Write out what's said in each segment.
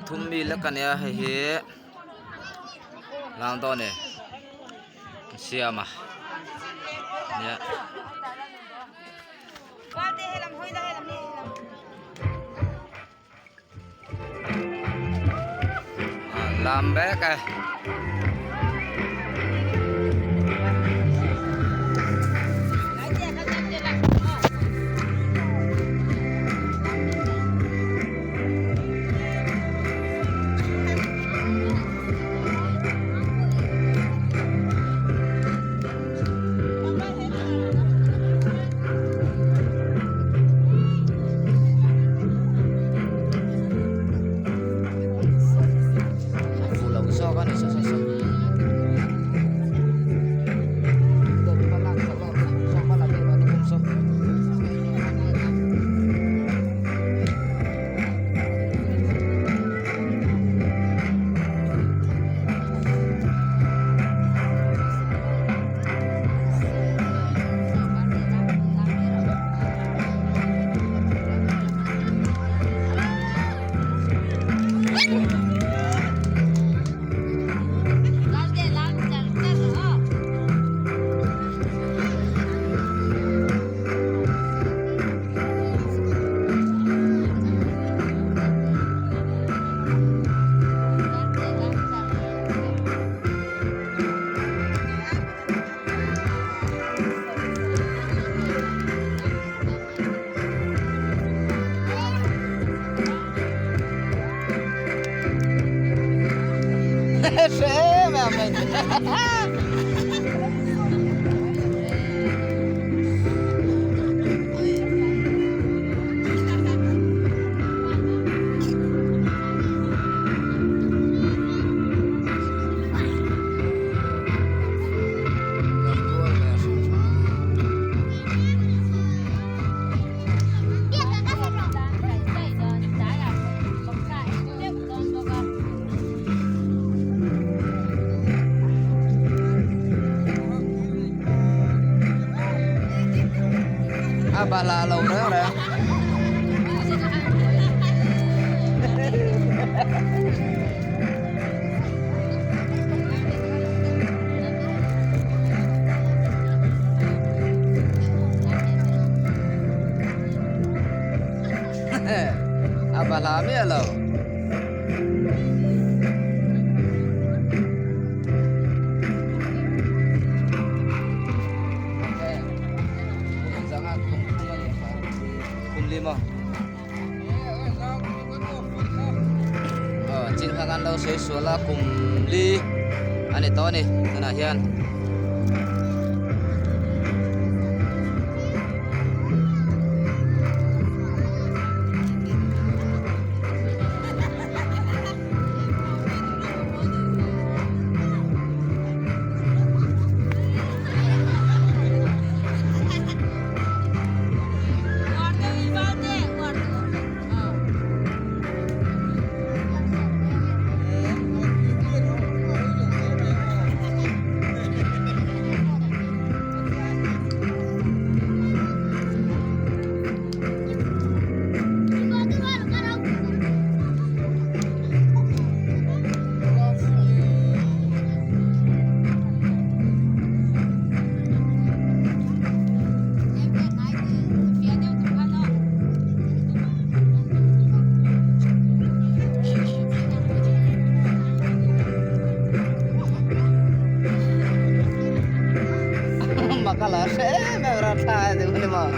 thum mi lek a nia hei hi lam dawn e an siam a nia. Lam mek e. Fuh lo zawk a ni saw saw saw. A bahlah lo reng reng. A bahlah miah lo. Chin kha kan lo sawi sual a kum li a ni tawh a ni tunah hian. Makala hre em em ran thla a ni maw.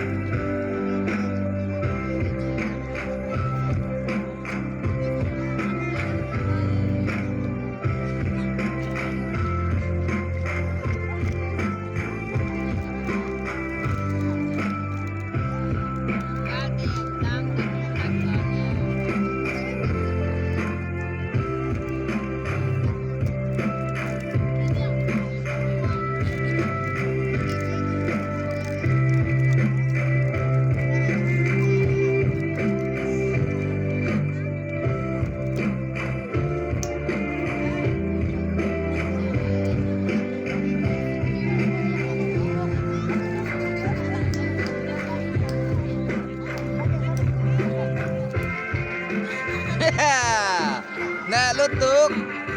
Lutuk.